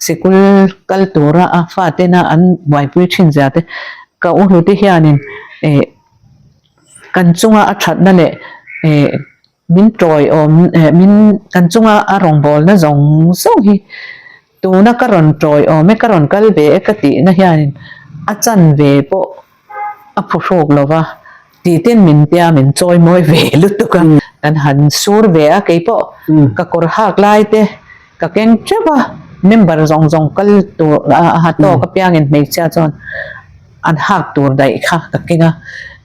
sikul kal tura a fatena an buaipui thin zia te ka u hlute hianin eh. Kan chunga a thatna leh eh min tawiawm eh min kan chunga a rawngbawlna zawng zawng hi tuna ka rawn tawiawm e ka rawn kal ve e ka tihna hianin a chan ve pawh a phuhruk lo va tih ten min tia min chawi mawi ve lutuk a kan han sur ve a keipawh ka kawr hak lai te ka keng teuh a member zawng zawng kal tur a ha tawk apiangin hmeichhia chuan An hak tur daih kha ka keng a,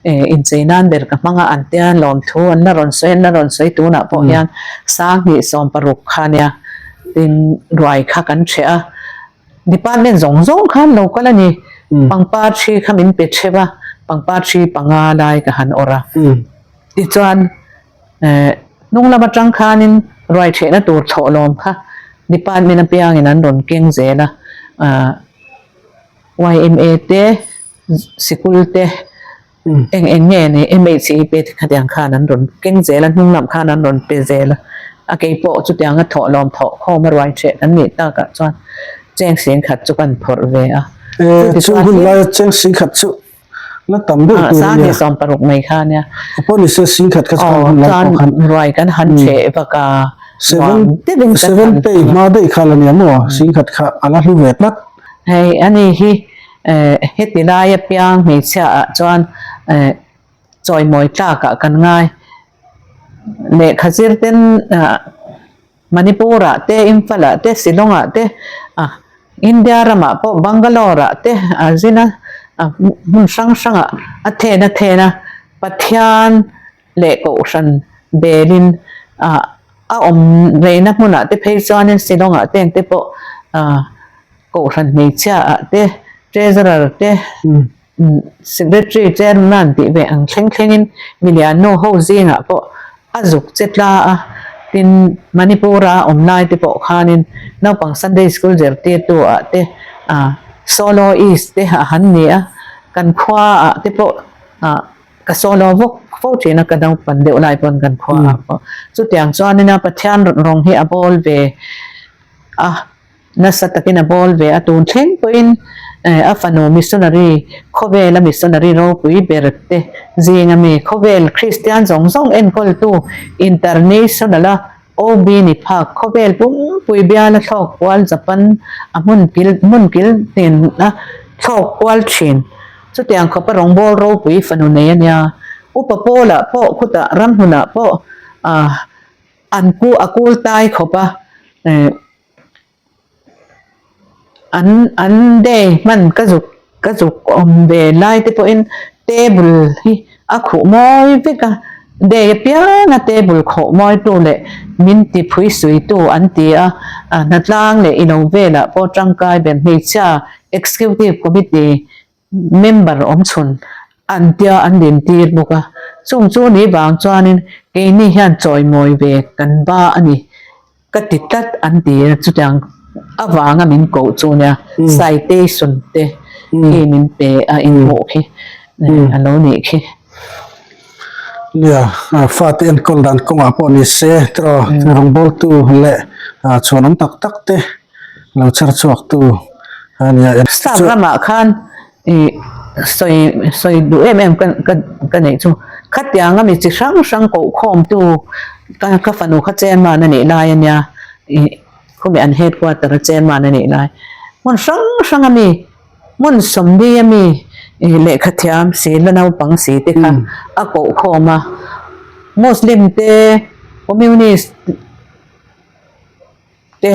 eh inchei nan ber ka hmang a, an tia lawmthu an la rawn sawi an la rawn sawi tunah pawh hian 26 kha nia tin ruai kha kan hreh a, department zawng zawng khan lo kal a ni, pangpar thi kha min pe theuh a, pangpar thi panga lai ka han awrh a, tichuan eh hnung lam atang khanin ruai hrehna tur thawhlawm kha department apiangin an rawn keng zel a, ah. Yma te, sikul te, Eng eng nge ni MHEP te khatiang khan an rawn keng zel a, hnung lam khan an rawn pe zel a. A kei pawh chutianga thawh lawm thawh khawm a ruai ṭheh kan nih takah chuan cheng singkhat chu kan phawrh ve a. Chu hun laia cheng singkhat chu la tam deuh tur a nia. 2016 mai kha nia. A pawh ni se singkhat kha chu hun lai pawh khan. Ruai kan han ṭheh vak a. Seven pay hma daih kha la nia maw singkhat kha a la hlu ve tlat. Hei ani hi heti lai apiang hmeichhia ah chuan chawimawi tlak ah kan ngai. Lehkha zir ten Manipur ah te, Imphal ah te, Shillong ah te, India ramah pawh Bangalore ah te a zin a, hmun hrang hrang ah a then a then a, Pathian leh Kohhran belin a awm reina hmunah te phei chuanin Shillong ah te engte pawh Kohhran hmeichhia ah te, Treasurer te, Secretary Chairman tih ve ang thleng thlengin milian nu ho zingah pawh a zuk che tla a, tin Manipur-a awm lai te pawh khanin naupang Sunday School zirtirtu ah te soloist te a han ni a, kan khua ah te pawh ka solo vawk fo thin a, ka naupan deuh lai pawn kan khua ah pawh chutiang chuanin a Pathian rawng hi a bawl ve a. Nasa takin a bawl ve a, tun thleng pawhin a fanu missionary, khawvela missionary ropui ber te zinga mi, khawvel Kristian zawng zawng enkawltu international-a OB ni phak, khawvel pumpui biala thlawk kual Japan a hmun kil hmun kil hnena thlawk kual thin. Chutiang khawpa rawngbâwl ropui fanu nei a nia. Upa Paul-ah pawh khutah ramhmunah pawh an ku a kul tai khawp a. An an day hman ka zuk ka zuk awm ve lai te pawhin table hi a khuh mawi vek a day apiang a table khawh mawi tu leh min ti phui sui tu an ti a a hnatlang leh ilo velah pawh tangkai ber hmeichhia executive committee Member awm chhun an tia an dintir bawk a, chung chu ni vang chuanin keini hian chawimawi ve kan ba a ni ka ti tlat an ti a, chutiang avanga min koh chu nia citation te khi min pe a inhmuh khi a lo nih khi. Nia, fate enkawl dan kawngah pawh ni se tiraw rawngbawltu leh chhuanawm tak tak te Lo chher chhuak tu a nia. Sap ramah khan i sawi sawi duh em em ka ka ka neih chu khatianga mi chi hrang hrang koh khawm tu ka ka fanu kha chairman a nih lai a nia i khumi an headquarter a chairman a nih lai hmun hrang hrang a mi hmun sawmli a mi i lehkha thiam si la naupang si te kha a koh khawm a muslim te communist te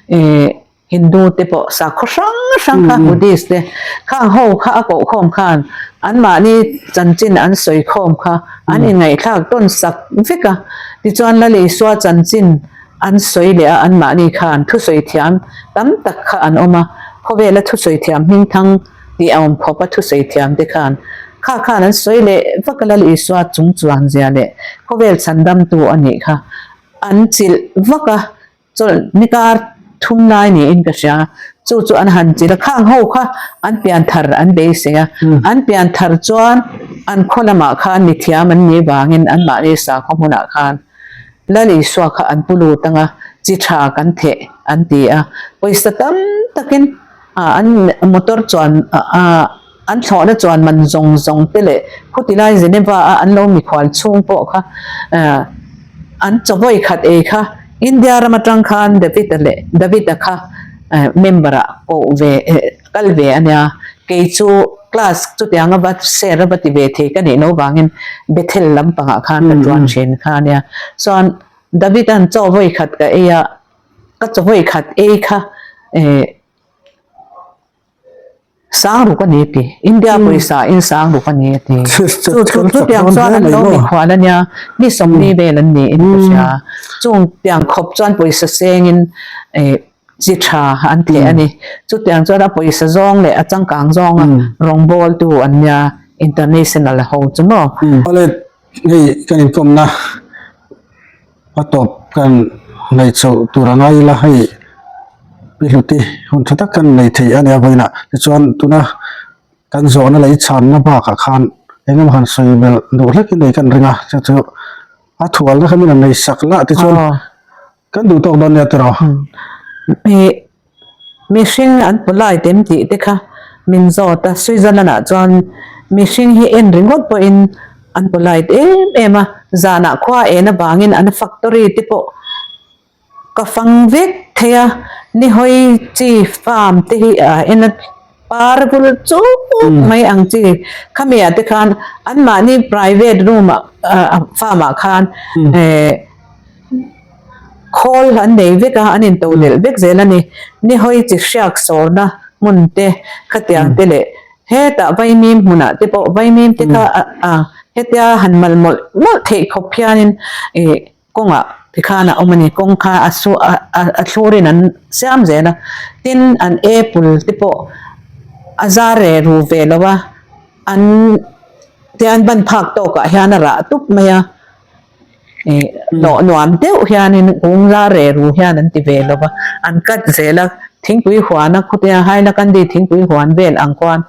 ih Hindu te pawh sakhaw hrang hrang kha Buddhist te khang ho kha a koh khawm khan anmahni chanchin an sawi khawm kha an inngaihthlak tawn sak vek a tichuan Lalisua chanchin an sawi leh a anmahni khan thusawi thiam tam tak kha an awm a khawvela thusawi thiam hmingthang tih a awm khawp a thusawi thiam te khan kha khan an sawi leh vak a Lalisua chung chuan zia leh khawvel chhandamtu a nih kha An chilh vak a, chawlh ni kar thum lai niin ka hria. Chu chu an han chilh a, khang ho kha an pian thar an beisei a. An pian thar chuan an khaw lamah khan mithiam an nih vangin anmahni sakhaw hmunah khan Lal Isua kha an pu lut ang a, chi tha kan theh an ti a. Pawisa tam takin an motor chuan An thlawhna chuan man zawng zawng te leh khutilai Geneva a an lo mikhual chhung pawh kha an chaw khat ei kha India ram atang khan David-a leh David-a kha member ah koh ve kal ve a nia. Kei chu class chutianga va share a va ti ve thei ka nih loh vangin Bethel lampangah khan ka tuan thin kha a nia. Chuan David-a'n chaw vawi khat ka ei a, ka chaw vawi khat ei kha Sangruk a ni a ti. India pawisa in sangruk a ni a ti. Chu chu chutiang chuan an lo mikhual a nia, mi sawmli vel an niin ka hria. Chung tiang khawp chuan pawisa sengin eh chi tha an tleh a ni. Chutiang chuan a pawisa zawng leh a changkang zawnga rawngbawltu an nia international ho chu maw. Awle hei kan inkawmna A tawp kan nei chauh tur a ngai ila hei pi hluti hun tha tak kan nei thei a nia vawiinah tichuan tuna kan zawhna leh i chhanna bakah khan. Eng emaw han sawi belh duh hlek i nei kan ring a, chu chu a thualna kha min han nei sak lah tichuan kan duh tawk dawn nia tiraw. Ih mihring an polite em tih te kha min zawt a, Switzerland ah chuan mihring hi en ringawt pawhin an polite em em a, zanah khua en avangin an factory te pawh Ka fang vek thei a, nihawi chi farm te hi a en a par bul chuk mai ang chi khami ah te khan anmahni private room ah farm ah khan eh khawl an nei vek a an into delh vek zel a ni nihawi chi hriak sawrna hmun te khatiang te leh hetah vaimim hmunah te pawh vaimim te kha a hetia han mal mawlh mawlh theih khawp hianin ih. Kawngah tikhan a awm a ni. Kawng kha a su a a thlurin an siam zel a. Tin, an apple te pawh a zar reh ru ve lo a, an tian ban phak tawkah hian a rah tup mai a. Ih hlawh nuam deuh hianin kung zar reh ru hian an ti ve lo va, an cut zel a. Thingpui huana khawtea Hailakandi thingpui huan vel ang khuan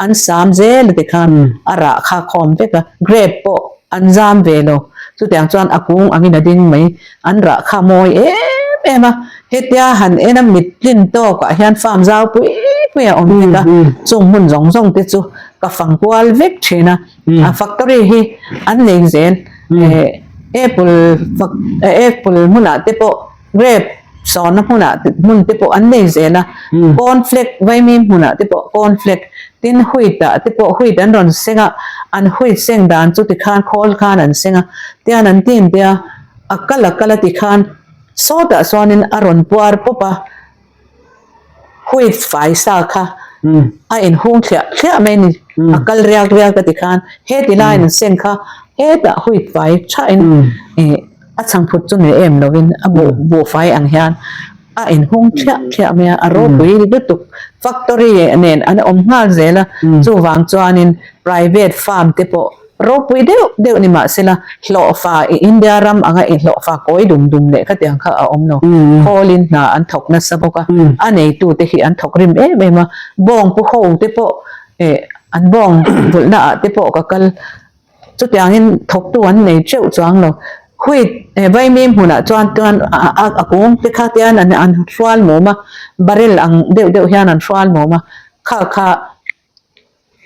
an sam zel a tikhan a rah kha khawm vek a. Grape pawh An zam ve lo. Chutiang chuan a kung angin a ding mai. An rah kha mawi em em a. Hetia han en a mit tlin tawkah hian farm zau pui pui a awm vek a. Chung hmun zawng zawng te chu ka fang kual vek thin a. A factory hi an nei zel. Apple apple hmunah te pawh Grape sawnna hmunah hmun te pawh an nei zel a, cornflake vaimim hmunah te pawh cornflake, tin wheat ah te pawh wheat an rawn seng a, an wheat seng dan chu tikhan khawl khan an seng a, tian an tin te a, a kal a kal a tikhan sawtah chuanin a rawn puar pawp a. Huit fai sa kha a inhung thliah thliah mai a ni. A kal riak riak a ti khan heti laiin an seng kha hetah huit fai thain ih a chhangphut chu ni em lovin a buh buhfai ang hian a inhung thliah thliah mai a, a ropui lutuk factory nen an awm nghal zel a, chuvang chuanin private farm te pawh Ropui deuh deuh ni mahsela hlawhfa i India ram anga i hlawhfa kawi dum dum leh khatiang kha a awm lo. Khawlin hna an thawk nasa bawk a, a neitute hi an thawk rim em em a. Bawng pu ho te pawh eh an bawng vulhna ah te pawh ka kal chutiangin thawktu an nei teuh chuang lo. Wheat eh vaimim hmunah chuan chuan a a kung te kha tian an an hrual mum a, barrel ang deuh deuh hian an hrual mum a, kha kha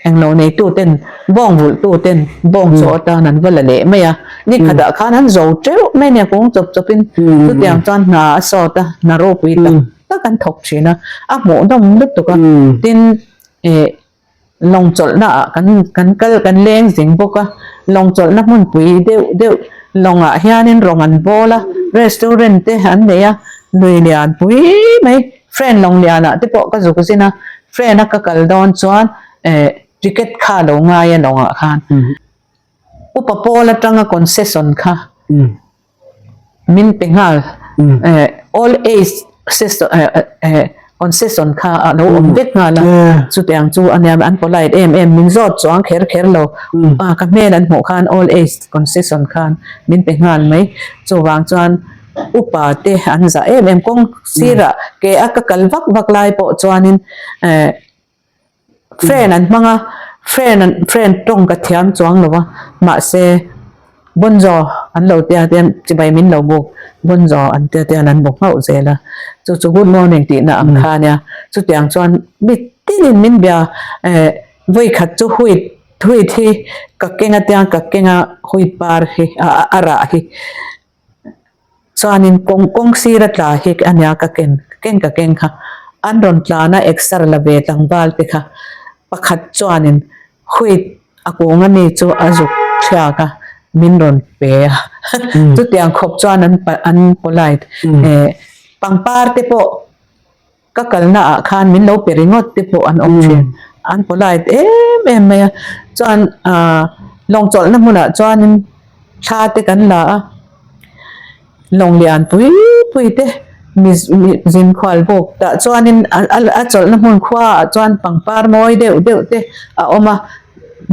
Englo neitu ten, bawng vulhtu ten bawng chaw atan an va la leh mai a, ni khatah khan an zo teuh mai nia kung chawp chawpin chutiang chuan hna a sawt a, hna ropui tak tak an thawk thin a, a hmuhnawm lutuk a, tin ih lawng chawlhna ah kan kan kal kan leng zing bawk a, lawng chawlhna hmunpui deuh deuh lawngah hianin rawng an bawl a, restaurant te an nei a, lui lian pui mai. Friend lawng lianah te pawh ka zuk zin a, friend a ka kal dawn chuan eh ticket kha lo ngai a lawngah khan upa pawl atanga concession kha min pe nghal eh all age eh concession kha a lo awm vek nghal a, chutiang chu a nia an polite em em min zawt chuang kher kher lo a ka hmel an hmuh khan all age concession khan min pe nghal mai chuvang chuan. Upa te an zah em em kawng sirah ke a ka kal vak vak lai pawh chuanin eh friend an hmang a friend an friend tawng ka thiam chuang lo a mahse bonjour an lo tia te chibai min lo buk bonjour an tia te an bawk nghauh zel a chu chu good morning tih na ang kha ania chutiang chuan mi tinin min bia eh vawikhat chu huit huit hi ka keng a tia ka keng a huit par hi a rah hi. Chuanin kawng kawng sira tla hi a nia ka ken ken ka keng kha an rawn tlan a exer la ve tlangval te kha pakhat chuanin wheat a kung ami chu a zuk thliak a min rawn pe a chutiang khawp chuan an an polite eh pangpar te pawh Ka kalna ah khan min lo pe ringawt te pawh an awm thin. An polite em em mai a. Chuan ah lawng chawlhna hmunah chuanin thla te kan la a. Lawng lian pui pui te mi mi zin khual bawk tah chuanin a a chawlhna hmun khua ah chuan pangpar mawi deuh deuh te a awm a.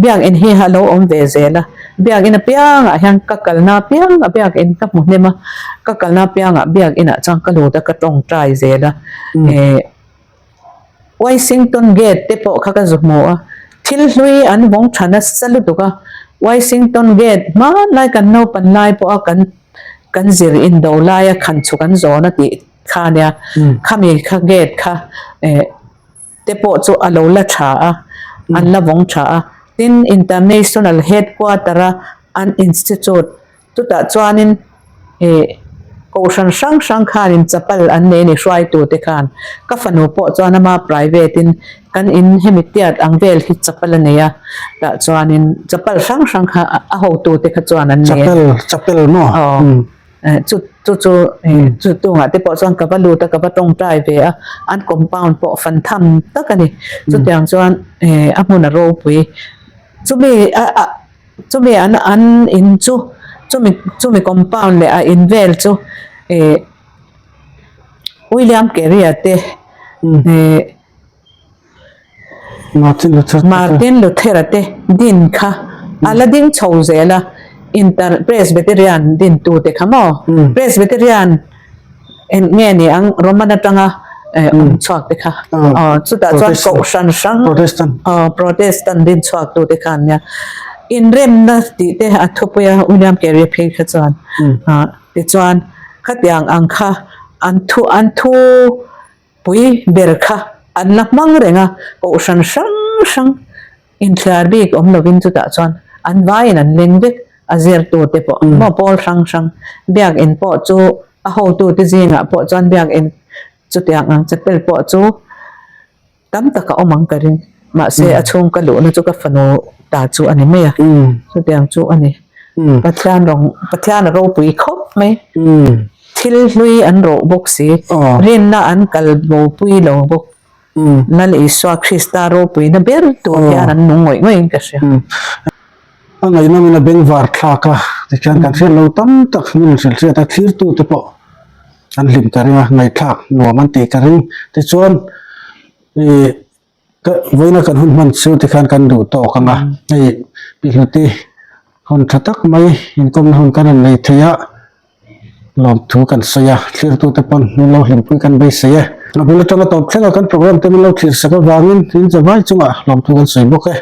Biakinn hi a lo awm ve zel a, biakinn apiangah hian ka kalna apiangah biakinn ka hmu hnem a, ka kalna apiangah biakinnah chuan ka lut a ka tawngtai zel a, eh Washington gate te pawh kha ka zu hmu a. Thil hlui an vawng tha nasa lutuk a, Washington Gate hmanlai kan naupan lai pawha kan kan zir indo laia khan chhuk an zawn a tih kha a nia. Khami kha gate kha eh te pawh chu a lo la tha a, an la vawng tha a. Tin, International Headquarter a an institute Chutah chuanin ih kohhran hrang hrang khanin chapal an nei a ni hruaitute khan. Ka fanu pawh chuan ama private in kan in hemi tiat ang vel hi chapal a nei a, tah chuanin chapal hrang hrang kha a hotute kha chuan an nei a. Chapel, chapel maw? Aw, chu chu chu ih chu tungah te pawh chuan ka va lut a, ka va tawngtai ve a, an compound pawh fan tham tak a ni. Chutiang chuan ih a hmun a ropui. Chumi a a. Chumi an an in chu chumi chumi compound leh a in vel chu ih William Carey a te ih Martin Luther Martin Luther a te din kha a la ding chho zel a inter Presbyterian din tu te kha maw Presbyterian Eng nge ni ang Roman atanga awm chhuak te kha aw chutah chuan kohhran hrang aw Protestant din chhuak tu te kha an nia inremna tih te a thupui a William Carey phei kha chuan tichuan khatiang ang kha an thu an thu pui ber kha an la hmang reng a kohhran hrang hrang Inthiar bik awm lovin chutah chuan an vaiin an leng vek a zirtute pawh maw pawl hrang hrang biakinn pawh chu a hotute zingah pawh chuan biakinn chutiang ang chapel pawh chu tam tak a awm ang ka ring mahse a chhung ka luhna chu ka fanu ta chu a ni mai a chutiang chu a ni Pathian rawng Pathian a ropui khawp mai thil hlui an rawh bawk si rinna an kal bopui lo bawk. Lal Isua Krista ropuina ber tur hian an nung ngawih ngawih in ka hria. A ngaihnawmin a bengvar thlak a, tikhian kan hriat lo tam tak hmun hrilh hriat a thlirtu te pawh an hlim ka ring a, ngaihthlak nuam an tih ka ring. Tichuan ih ka vawiina kan hun hman chu tikhian kan duh tawk ang a, hei Pi Hluti hun tha tak mai inkawmna hun kan rawn nei thei a. Lawmthu kan sawi a, thlirtute pawn min lo hlimpui kan beisei e. A bul atanga tawp thlenga kan program te min lo thlir sak avangin in zavai chungah lawmthu kan sawi bawk e.